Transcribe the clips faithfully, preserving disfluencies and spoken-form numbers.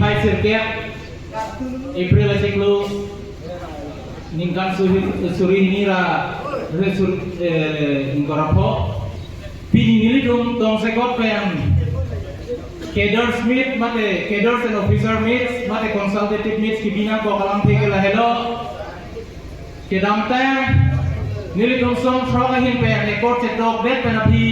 Phai sirkep April achiklo ningkan suri, suri hini ra, eh, sur, eh, ingkoi ra pho. Pini nelitum tongsekot pen cadres meet mate cadres and officer meets mate consultative meets kebi nangkok alamthe ke lahelo. Kedamtang nelitum song throk ahin pen record chetok det pen aphi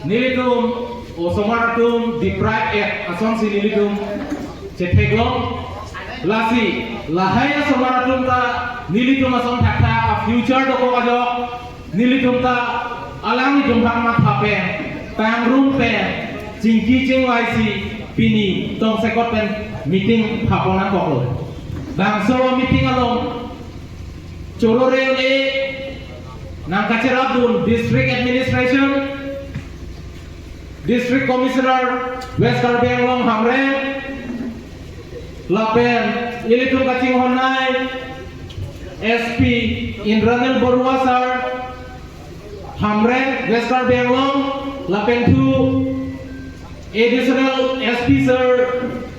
nelitum osomar atum deprive et asonsi nelitum chetheklong. Lasi lahai osomar atum ta nelitum ason thakthak a future dokok ajok nelitum ta alanglitum aphan matha pen, pangrum pen, chingki chingvaisi pini tongsekot pen meeting phapon nangkoklo. Bangso meeting along choro re-un-e nangkacherapdun District Administration, District Commissioner West Karbi Anglong Hamren, lapen ilitum kachinghonnei S P Indranil Baruah sir, Hamren, West Karbi Anglong, lapen thu Additional S P sir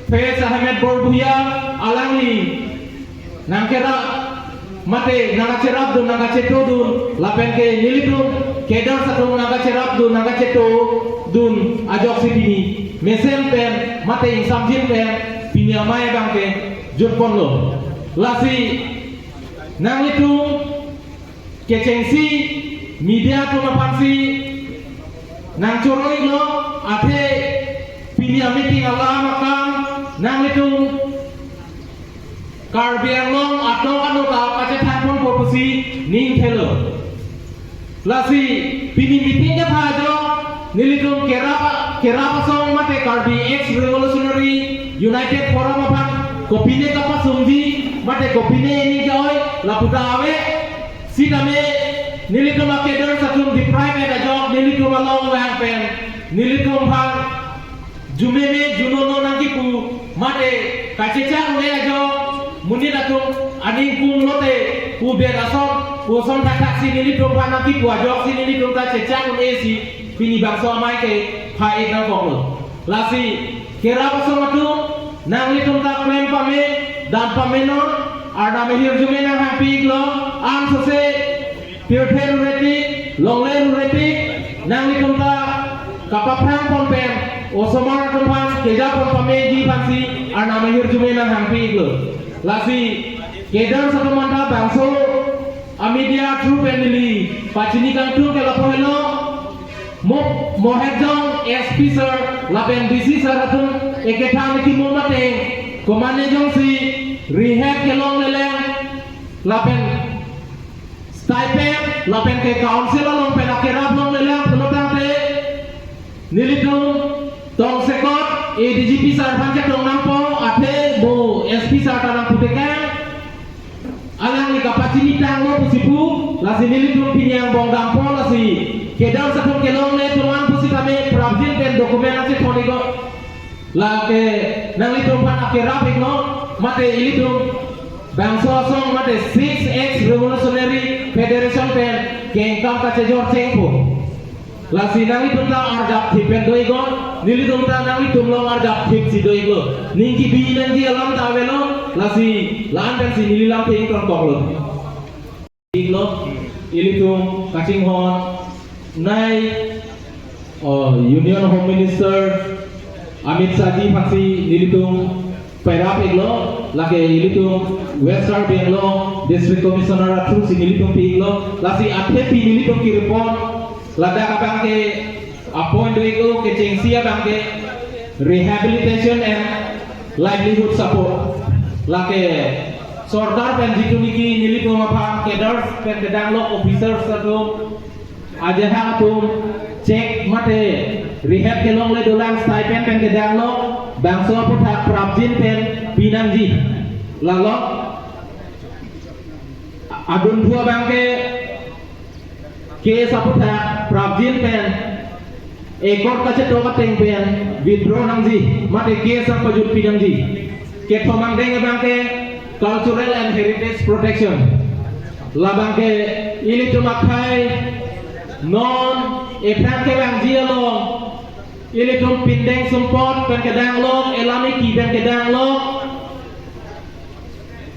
Faiz Ahmed Borbuhia alangli nangkerap mate nangkacherapdun nangkachetodun lapen ke nelitum cadres atum nangkacherapdun nangkachetodun ajoksi pini mesen pen mate ingsamjin pen pini amei abangke jutponlo. Lasi nanglitum kechengsi media atum aphansi nangchoro-iklo, athe pini a meeting alam akam nanglitum Karbi Anglong atok anut ta pachethangponpo pusi ning thelo. Lasi pini meeting ketha ajok nelitum kerap kerap asong mate Karbi ex Revolutionary United Forum aphan kopine kapasungji mate kopine ening ke-oi lapu ta ave. Sitame nelitum a cadres atum deprive et ajok nelitum along vang pen nelitum aphan jumeme junono nangkipu mate kachechak un-e ajok monit atum aning kum lote pu ber ason pu ason thakthak si nelitum aphan nangkipu ajoksi nelitum ta chechak un-e si pini bangso amei ke phai nangkoklo. Lasi kerap asong atum nanglitum ta klem pame dam pame non, Arnam ahirjume nanghangpi-iklo, ansose pirthe rureti, longle rureti, nanglitum ta kapaphrangpon pen osomar atum aphan kejapon pameji aphansi Arnam ahirjume nanghangpi-iklo. Lasi cadres atum anta bangso a media through pen neli pachini kangtung ke lapu helo. Mo-, Mohejong S P sir lapen D C sir atum ekethang niki mo mate komane jongsi rehab kelongle lang lapen stipend lapen ke council along pen akerap longle lang pulo tangte nelitum tongsekot A D G P sir aphan chetong nangpo, athe mo S P sir ta nangputekang. Alangli kapachini tanglo pusi pu, lasi nelitum pini angbong dampo, lasi cadres atum kelongle atum an pusitame prapjin pen document nangchethon-iknon. Lake nanglitum aphan akerap-iknon, mate ilitum bangso asong mate Six Ex Revolutionary Federation pen kengkam kachejor chengpo. Lasi nanglitum ta arjap thip pen do-iknon, nelitum ta nanglitum along arjap thip si do-iklo. Ning kebi nangji alam ta avelo, lasi la-an pensi neli lamthe ingtonkoklo. Iklo, ilitum kachinghonnei, oh, Union Home Minister Amit Shah ji aphansi nelitum pairap-iklo, lake ilitum West Karbi Anglong District Commissioner a-through si nelitum pi-iklo, lasi athe pini nelitum kiripon, ladak abangke a-point do-iklo, kechengsi abangke rehabilitation and livelihood support. Lake sorkar pen jitu niki nelitum aphan cadres pen kedang lok officers atum ajahak atum check mate rehab kelongle dolang stipend pen kedang lok bangso aputhak prapjin pen pinangji. Lalo adun thu abangke case aputhak prapjin pen ekor kachetok ateng pen withdraw nangji mate case nangpajutpi nangji. Kethom angdeng abangke cultural and heritage protection. Labangke ilitum akhei non ephrang kevangji along Ilitum pindeng sumpot pen kedang long, elam eki pen kedang long.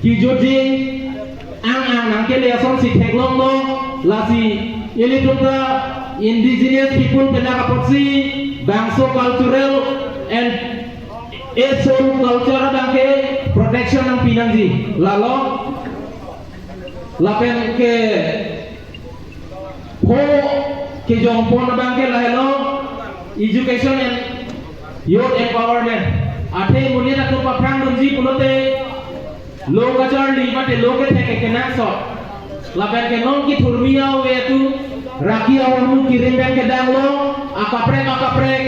Kijutji ang ang nangkele asonsi theklong long, lasi ilitum ta indigenous people pen apotsi bangso cultural and a soul culture abangke protection nangpi nangji. Lalo lapen ke pho kejongpon abangke lahelo education and youth empowerment. Athe monit atum paphrang dunji pulote lo kacharli mate lo kethek kenangsot. Lapen ke non kethurmi ave atum raki ahormu kirim pen kedang long, akaprek akaprek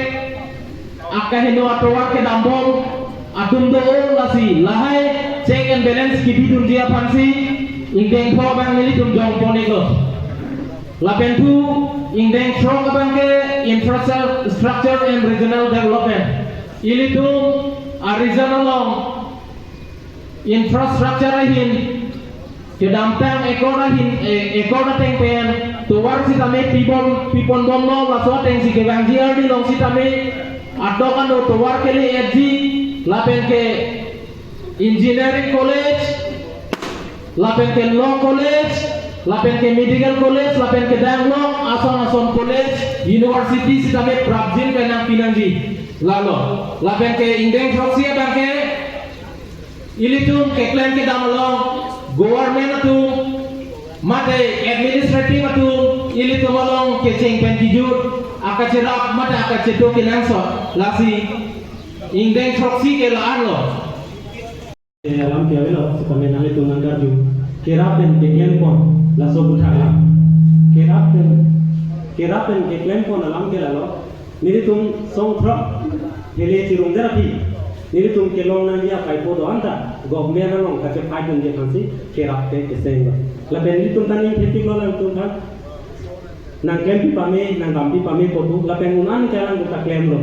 akaheno atovar kedambom atum do, lasi lahai check and balance kebidunji aphansi ingdeng pho abang nelitum jongpon-iklo. Lapen thu ingdeng throk abangke infrastructure and regional development. Ilitum a-region along infrastructure ahin kedamtang accord ahin, eh, accord ateng pen tovar sitame pibom piponbomlo, laso atengsi kevangji arni along sitame adok ano tovar kele-etji, lapen ke engineering college, lapen ke law college, lapen ke medical college, lapen kedang long ason ason college, university sitame prapjin pen nangpi nangji. Lalo lapen ke ingdeng throksi abangke ilitum keklem kedam along government atum mate administrative atum ilitum along kecheng pen kijut akacherap mate akacheto kenangsot, lasi ingdeng throksi ke la-anlo. Eh, alam ke avelo, sitame nanglitum nangkarju. Kerap pen keklempon, laso buthak alam. Kerap pen, kerap pen keklempon alam ke lalo. Nelitum song throk, hele chirung der aphi. Nelitum kelong nangji apaipo do-an ta, government along kachepai dunji aphansi, kerap ke keseng do. Lapen nelitum ta ning thetik lo nangtum aphan. Nangklempi pame, nangdampi pame pu do, lapen un-an ke alangtum ta klemlo.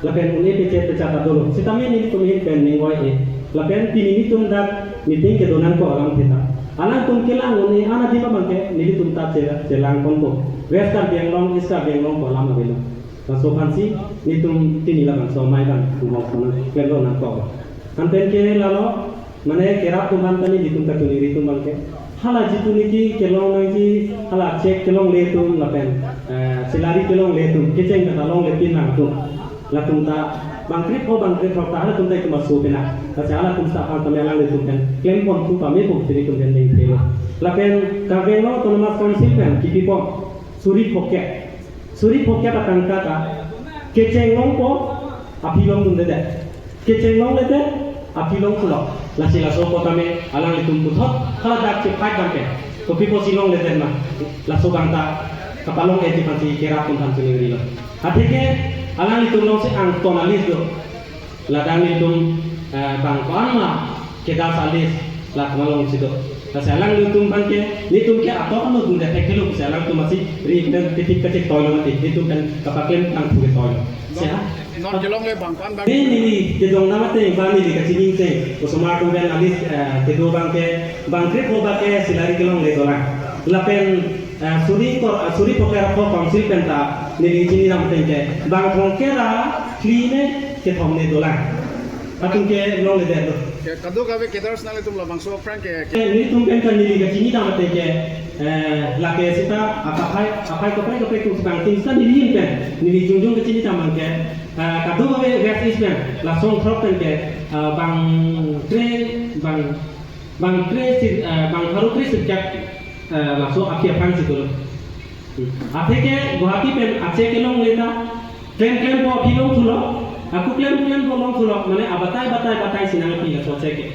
Lapen un-e pechet pechat ta dolo. Sitame nelitum ahin pen ning oi-e. Lapen pini nelitum dak meeting kedo nangkok alamthe ta, alangtum kelang un-e an adim abangke nelitum ta chela-, chelangponpo. West Karbi Anglong, East Karbi Anglong pu alam avelo. Laso aphansi nelitum pini labangso amei abang, bangso nangklemlo nangkok. Anpen ke lalo, mane kerap atum aphan ta nelitum kachiningri atum abangke, hala jitu niki kelong nangji, hala check kelongle atum lapen, eh, salary kelongle atum, kecheng kata longlepin nangtum. Latum ta bangkre pho bangkre throk ta halatum ta itum aso pena. Lasi halatum ta aphan tame alanglitum pen klempon thu pame pu nelitum pen ningthelo. Lapen Karbi Anglong Autonomous Council pen kipipon suri phokep. Suri phokep atangka ta kecheng longpo aphi longdundedet. Kecheng longledet aphi longthulo. Lasi laso apot tame alanglitum puthot haladak chepai abangke, kopi pusi longledet ma, laso abang ta kapalong-etji aphansi kerap atum aphan chiningrilo. Atheke alanglitum alongsi angton a-list do. Ladak nelitum, eh, bang ko-an ma kedas a-list la kamalongsi do. Lasi alanglitum abangke, nelitum ke atok ano dunde thekthe lo pusi alangtum asi ri pen titik kachek toilo mati, nelitum pen kapaklem tangthu ke toilo. Seha? Non kelongle bang ko-an bang. Neli, neli kejong nama te, bang neli kachini te, osomar atum pen a-list, eh, kedo abangke, bangkre pho abangke salary kelongle dolang. Lapen, eh, suri kor, eh, suri phokep ra pho council pen ta neli chini nam ateng ke, bang thomkep ra phli ne kethom ne dolang. Atum ke longledetlo. Ke kadokave cadres nanglitum labangso aphrang ke, ke. Eh, nelitum pen ta neli kachini dam ateng ke, eh, lake seta akaphai, aphai kaprek kaprek atum setang tin seta neli ahin pen, neli jongjong kachini dam abangke, eh, kadokave West East pen, la song throk pen ke, eh, bangkre, bang, bangkre sir, eh, bang pharo kre sirkep, eh, laso aphi aphrang si dolo. Atheke Guwahati pen a-check kelongle ta, klem klem po aphi longthulo, ako klem klem po longthulo, mane abatai batai batai si nangpi laso check ke.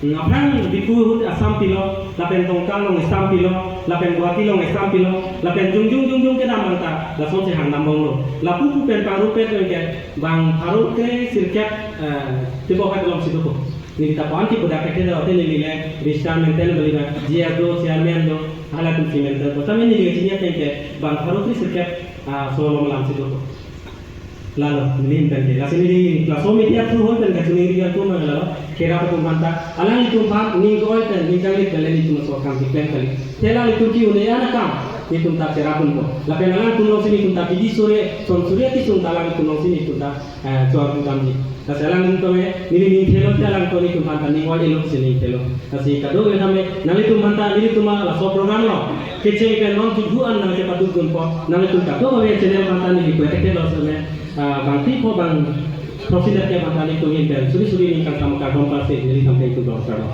Hmm, aphrang Diphu ahut a-stamp pilo, lapen Dongka along a-stamp pilo, lapen Guwahati along a-stamp pilo, lapen jongjong jongjong kedam abang ta, lasonsi hang dambomlo. Lapu pu pen pangrup pen ke, bang pharo kre sirkep, eh, tebok hak longsi dopo. Neli ta ko-an kipu dak kethelo te neli le register maintain beli ba, G S do, chairman do, halatum si maintain. Kota me neli chini ateng ke bang pharo kre sirkep, ah, solo malam si dopo. Lalo, neli ahin pen ke. Lasi neli, laso media through hoi pen kachiningri atum abang lalo, kerap atum aphan ta, alanglitum aphan, ning ko-oi pen, ning kanglit pen, nelitum so kam keklem kali. Te alanglitum ke-un-e an akam. Netum ta cherap dunpo. Lapen alangtum alongsi netum ta bidi sore, son sore ati sung ta alangtum alongsi netum ta, eh, chor pu damji. Lasi alangtum tame, neli ning thelo te alangtum netum aphan ta ning oi elo si ning thelo. Lasi kadokave tame, nanglitum aphan ta, nelitum a laso program lo. Kecheng pen non chinghu an nangchepaduk dunpo. Nanglitum kadokave channel aphan ta neli kwe thekthelo seme, ah, bang tripo bang throksi det ke aphan ta netum ahin pen suri suri ning kangsam kardom pasi neli tame itum dor karlo.